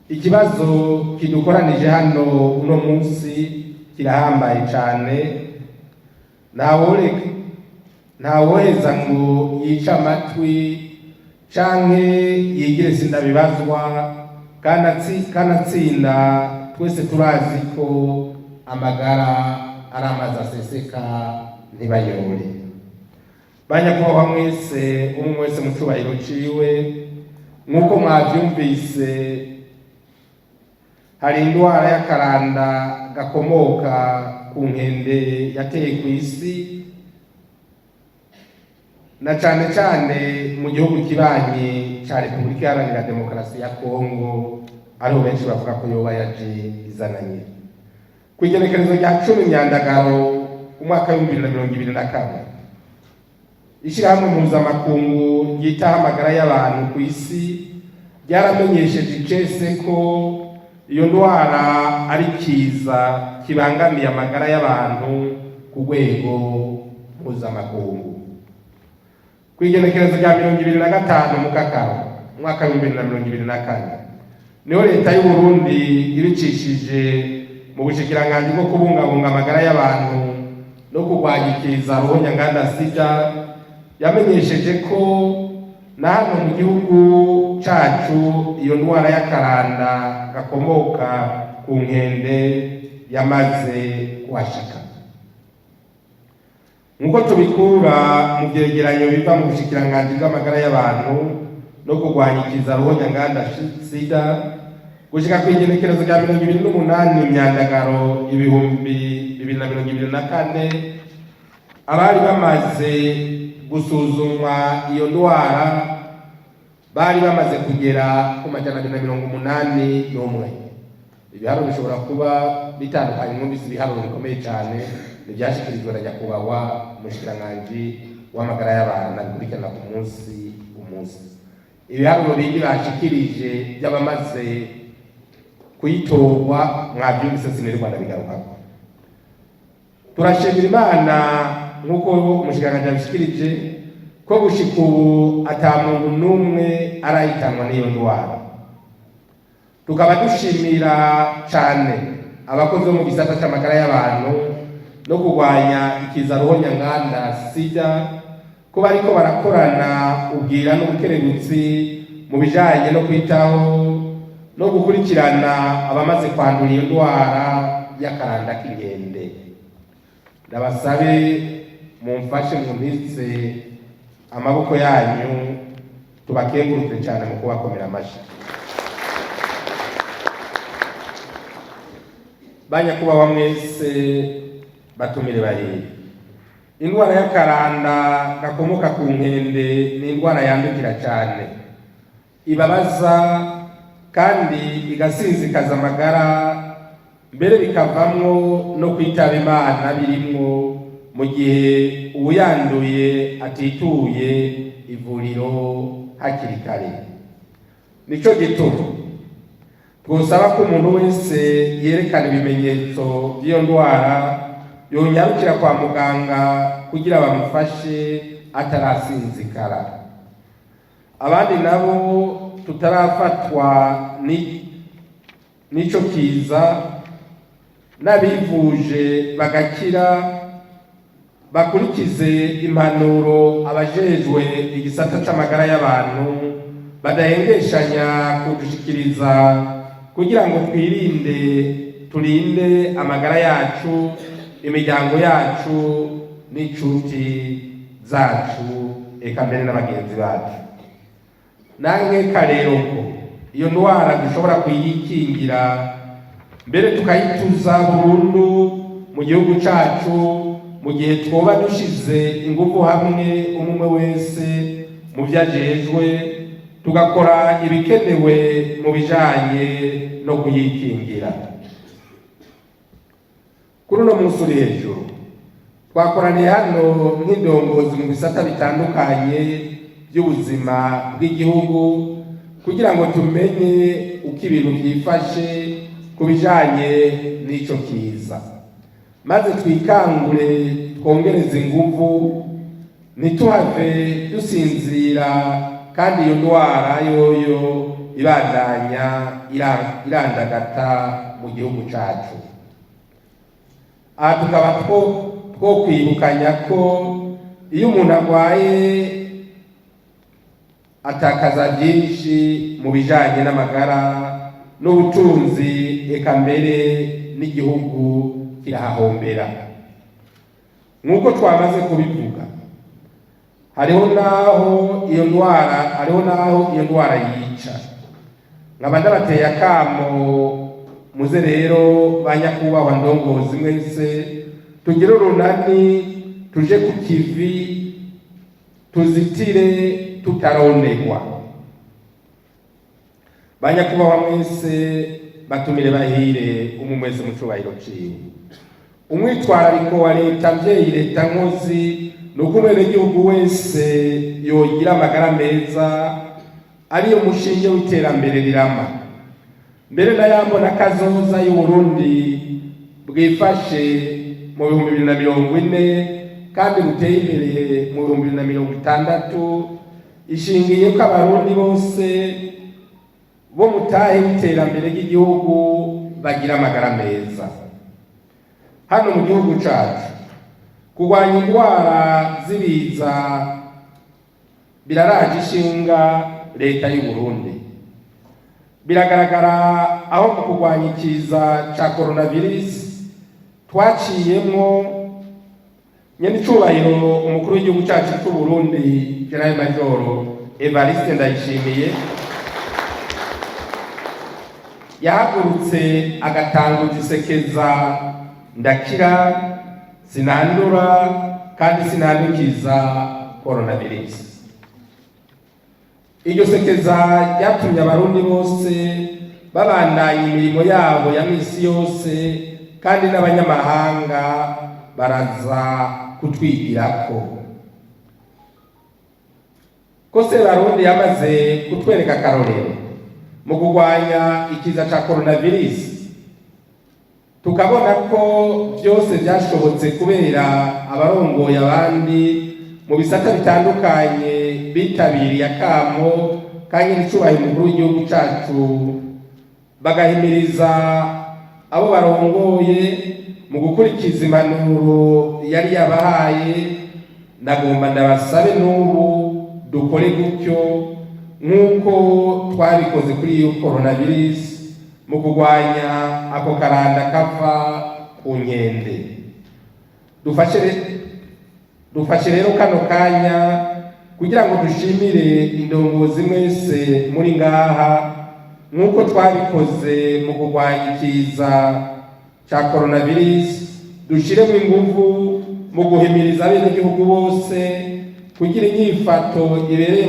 Ikibazo kidukoranije hano uno munsi kirahambaye cyane. Ntawureka, ntawoheza ngo yice amatwi canke yigire sindabibazwa. Kanatsinda twese turazi ko amagara ari amazi aseseka ntibayore. Banyakubahwa mwese, umwe wese mu cubahiro ciwe, nk'uko mwavyumvise, hari indwara y'akaranda gakomoka ku nkende yateye ku isi, na cane cane mu gihugu kibanyi ca Repubulika Iharanira Demokarasi ya Kongo, ariho benshi bavuga ko yoba yaje izananye. Ku igenekerezo rya 10 Myandagaro umwaka w'2024, ishirahamwe mpuzamakungu ryitaho amagara y'abantu ku isi ryaramenyesheje icese ko iyo ndwara ari kiza kibangamiye amagara y'abantu ku rwego mpuzamakungu. Ku igenekerezo rya 25 Mukakaro umwaka w'2024, niho Leta y'u Burundi ibicishije mu bushikiranganji bwo kubungabunga amagara y'abantu no kurwanya ikiza ruhonyanganda sida yamenyesheje ko na hano mu gihugu cacu iyo ndwara y'akaranda gakomoka ku nkende yamaze kuhashika. Nk'uko tubikura mu vyegeranyo biva mu bushikiranganji bw'amagara y'abantu no kurwanya ikiza ruhonyanganda sida, gushika ku igenekerezo rya 28 Myandagaro 2024, abari bamaze gusuzumwa iyo ndwara bari bamaze kugera ku 281. Ibiharuro bishobora kuba bitandukanye. Mwumvise ibiharuro bikomeye cyane ntibyashyikirijwe na nyakubahwa umushikiranganji w'amagara y'abantu, abikurikirana ku munsi ku munsi. Ibiharuro bindi bashikirije by'abamaze kuyitorwa mwabyumvise, sinirirwa ndabigarukako. Turashimira Imana, nk'uko umushikiranganji yabishikirije, ko gushika ubu ata muntu n'umwe arahitanwa n'iyo ndwara. Tukaba dushimira cyane abakozi bo mu gisata c'amagara y'abantu no kurwanya ikiza ruhonyanganda sida ko bariko barakorana ubwira n'ubukerebutsi mu bijanye no kwitaho no gukurikirana abamaze kwandura iyo ndwara y'akaranda k'inkende. Ndabasabe mumfashe mumpitse amaboko yanyu, tubakengurukire cyane mu kubakomera amashyi. Banyakubahwa mwese, batumire bahire, indwara y'akaranda gakomoka ku nkende ni indwara yandukira cyane, ibabaza kandi igasinzikaza amagara, mbere bikavamwo no kwitaba Imana birimwo, mu gihe uwuyanduye atituye ivuriro hakiri kare. Nico gituma twosaba ko umuntu wese yerekana ibimenyetso by'iyo ndwara yonyarukira kwa muganga kugira bamufashe atarasinzikara. Abandi nabo tutarafatwa n'ico kiza n'abivuje bagakira, bakurikize impanuro abajejwe igisata c'amagara y'abantu badahengeshanya kudushikiriza, kugira ngo twirinde, turinde amagara yacu, imiryango yacu n'inshuti zacu, eka mbere n'abagenzi bacu. Nankeka rero ko iyo ndwara dushobora kuyikingira, mbere tukayituza burundu mu gihugu cacu, mu gihe twoba dushize ingufu hamwe, umwe wese mu vyo ajejwe, tugakora ibikenewe mu bijanye no kuyikingira. Kuri uno munsi uri hejuru, twakoraniye hano nk'indongozi mu bisata bitandukanye by'ubuzima bw'igihugu kugira ngo tumenye uko ibintu byifashe ku bijanye n'ico kiza. Maze twikangure, twongereze inguvu, ntituhave dusinzira kandi iyo ndwara yoyo ibandanya irandagata mu gihugu cacu. Aha tukaba two kwibukanya ko iyo umuntu arwaye atakaza byinshi mu bijanye n'amagara n'ubutunzi, eka mbere n'igihugu kirahahombera. Nk'uko twamaze kubivuga, hariho n'aho iyo ndwara yica. Nkaba ndabateye akamo: muze rero, ba nyakubahwa ndongozi mwese, tugire urunani, tuje ku kivi, tuzitire tutaronegwa. Ba nyakubahwa mwese, batumire bahire, umwe mwese mu cubahiro ciwe, umwitwarariko wa leta mvyeyi, leta nkozi, ni uko umwenegihugu wese yogira amagara meza, ariyo mushinge w'iterambere rirama, mbere na yambona kazoza y'Uburundi bwifashe mu 2040 kandi buteye imbere mu 2060, ishingiye ko Abarundi bose bo mutahe w'iterambere ry'igihugu bagira amagara meza. Hano mu gihugu cacu, kurwanya indwara z'ibiza biraraje ishinga leta y'u Burundi. Biragaragara aho mu kurwanya ikiza ca coronavirus twaciyemwo, nyenicubahiro umukuru w'igihugu cacu c'u Burundi, Général Major Evariste Ndayishimiye, yahagurutse agatanguza isekeza "Ndakira, sinandura kandi sinandukiza coronavirus". Iryo sekeza ryatumye Abarundi bose babandanya imirimo yabo ya misi yose, kandi n'abanyamahanga baraza kutwigirako ko Sebarundi yamaze kutwereka akarorero mu kurwanya ikiza ca coronavirus, tukabona ko byose byashobotse kubera abarongoye abandi mu bisata bitandukanye bitabiriye akamo ka nyenicubahiro umukuru w'igihugu cacu, bagahimiriza abo barongoye mu gukurikiza impanuro yari yabahaye. Nagomba ndabasabe n'ubu dukore gutyo nk'uko twabikoze kuri iyo coronavirus mu kurwanya ako karanda kava ku nkende. Dufashe rero kano kanya kugira ngo dushimire indongozi mwese muri ngaha. Nk'uko twabikoze mu kurwanya ikiza cya coronavirus, dushiremo ingufu mu guhimiriza abenegihugu bose kugira inyifato ibereye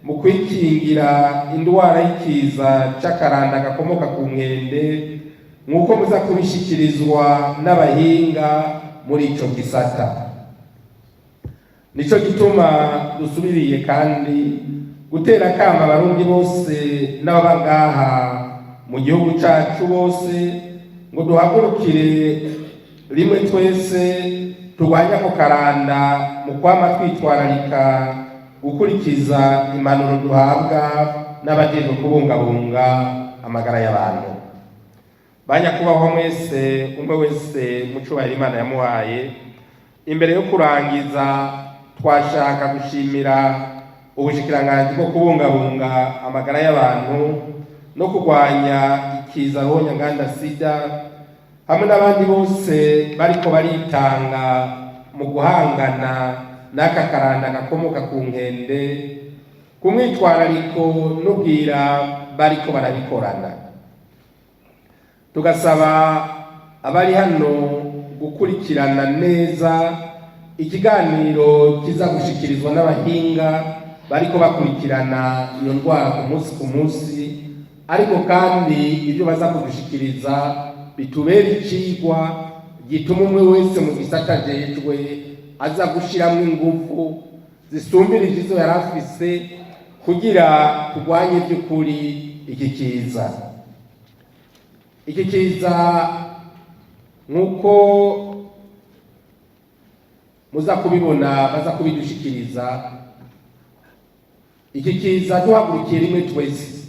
mu kwikingira indwara y'ikiza c'akaranda gakomoka ku nkende, nk'uko muza kubishikirizwa n'abahinga muri ico gisata. Nico gituma dusubiriye kandi gutera akamo Abarundi bose n'ababa ngaha mu gihugu cacu bose ngo duhagurukire rimwe twese turwanye ako karanda mu kwama twitwararika gukurikiza impanuro duhabwa n'abajejwe kubungabunga amagara y'abantu. Banyakubahwa mwese, umwe wese mu cubahiro Imana yamuhaye, imbere yo kurangiza twashaka gushimira ubushikiranganji bwo kubungabunga amagara y'abantu no kurwanya ikiza ruhonyanganda sida, hamwe n'abandi bose bariko baritanga mu guhangana n'aka karanda gakomoka ku nkende, ku mwitwarariko n'ubwira bariko barabikorana. Tugasaba abari hano gukurikirana neza ikiganiro kiza gushikirizwa n'abahinga bariko bakurikirana iyo ndwara ku munsi ku munsi, ariko kandi ibyo baza kudushikiriza bitubera icigwa gituma umwe wese mu gisata ajejwe aza gushiramwo ingufu zisumbirije izo yari afise kugira turwanye by'ukuri iki kiza. Iki kiza, nk'uko Muza kubibona, baza kubidushikiriza. Iki kiza duhagurukiye rimwe twese,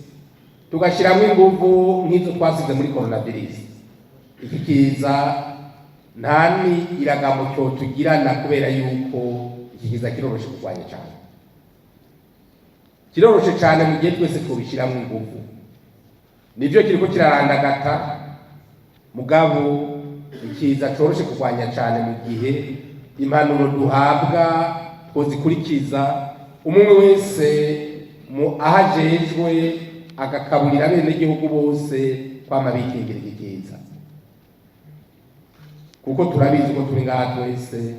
tugashyiramo ingufu nk'izo twasize muri coronavirus, iki kiza nta ni iragamo tugirana, kubera yuko iki kiza kiroroshe kurwanya cyane, kiroroshe cyane mu gihe twese tubishyiramo ingufu. Nibyo, kiriko kirarandagata, mugabo ikiza coroshe kurwanya cyane mu gihe impanuro duhabwa twozikurikiza, umwe wese mu aho ajejwe agakaburira abenegihugu bose kwama bikingira iki kiza, kuko turabizi ko turi ngaha twese.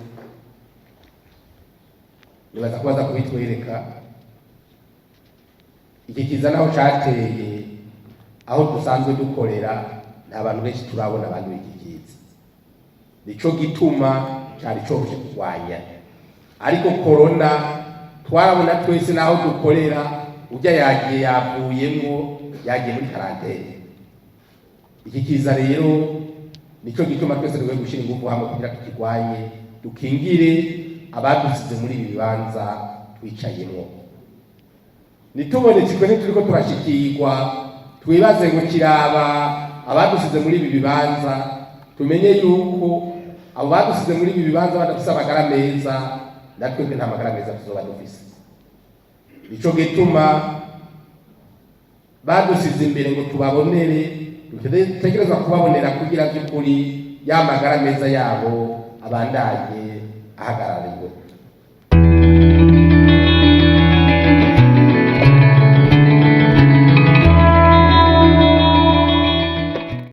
Nibaza ko baza kubitwereka. Iki kiza naho cateye, aho dusanzwe dukorera nta bantu benshi turabona banduye iki kiza. Nico gituma cari coroshe kurwanya. Ariko corona twarabona twese naho dukorera, urya yagiye, yavuyemwo, yagiye muri quarantaine. Iki kiza rero nico gituma twese dukwiye gushyira ingufu hamwe kugira tukirwanye, dukingire abadusize muri ibi bibanza twicayemwo. Ntitubone twe ntituriko turashikirwa, twibaze ngo kiraba abadusize muri ibi bibanza. Tumenye yuko abo badusize muri ibi bibanza badafise amagara meza, natwebwe nta magara meza tuzoba dufise. Nico gituma badusize imbere ngo tubabonere, dutegerezwa kubabonera kugira by'ukuri ya magara meza yabo abandanye ahagarariwe.